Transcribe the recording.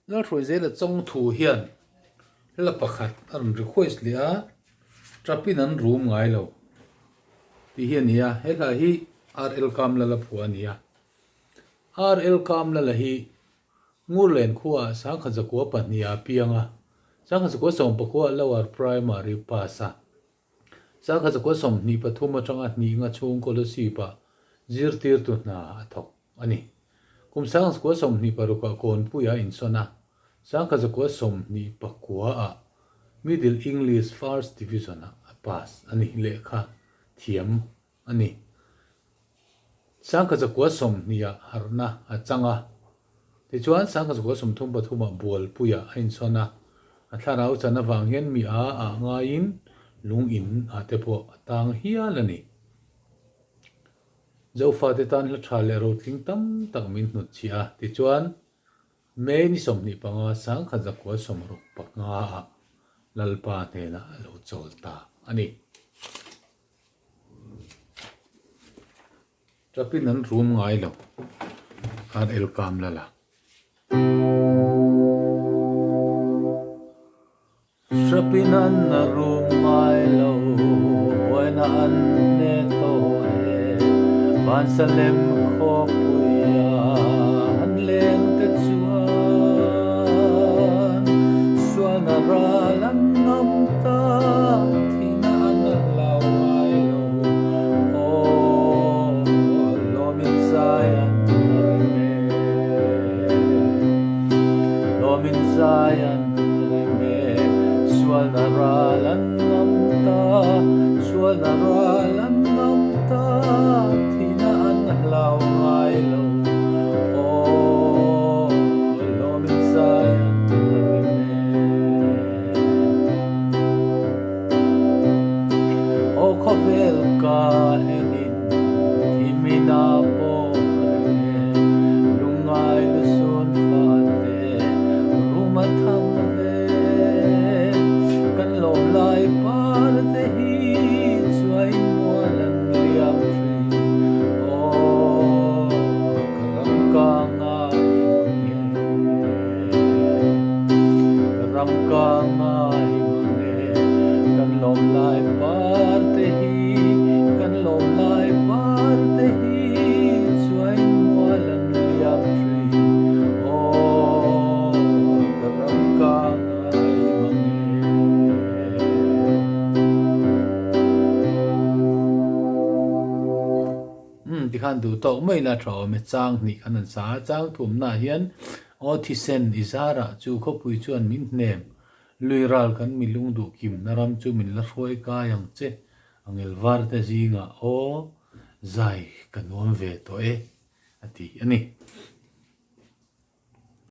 Lalhruaizela chawngthu hian hla pakhat a rawn request leh a, Trapin an rum ngai lo tih hi a ni a, he hla hi RL Kamlala phuah a ni a. RL Kamlala hi Ngurlen khuaah Sangkhatzakua pahniha a piang a, Sangkhatzakua sawmpakua Lower Primary pass a. Sangkhatzakua 23 atanga hnih nga chhung Kolosip-ah zirtirtu hna a thawk a ni. Kum Sangkhatzakua 26 ah Kawnpuia a insawn a, Sangkhatzakua 29 ah Middle English First Division-ah a pass a ni. Lehkha thiam a ni. 1920 ah harhna a chang a, tichuan 1933 ah Bualpuiah a insawn a, a thlarau chan avang hian mi a ah ngaiin lung in ah te pawh a tang hial a ni. Zofate tan hla tha leh rotling tam tak min hnutchhiah a, tichuan May ni 25 1965 ah Lalpa hnenah a lo chawl ta a ni. Trapin an rum ngai lo khan el kam la la. Trapin an rum ngai lo buaina an hne tawh e Vansalem khawpuia an leng te chuan sualna ral an ngam ta. Thihna an hlau ngai lo, aw lawmin zai an rem e, lawmin zai an rem e, sualna ral an ngam ta, sualna ral an ngam ta, thihna an hlau ngai lo, aw lawmin zai an rem e. Aw khawvel ka enin thimina pawh reng e, lungngai lusun fate rum a thang ve. Kan lawm lai par te hi chuain mual an liam thin, aw ka ram ka ngai mang e. Ka ram ka ngai mang e, kan lawm lai par te hi, kan lawm lai par te hi, chuain mual an liam thin, aw ka ram ka ngai mang e. Umm tikhan duh tawk mai ila tha awm e, chang hnih khan an sa a, chang thumnaah hian Aw thisen i zarah chu khawpui chuan min hnem, lui ral kan mi lung duh kimna ram chu min la hruai kai ang che, angel var te zingah aw zai ka nuam ve tawh e a ti a ni.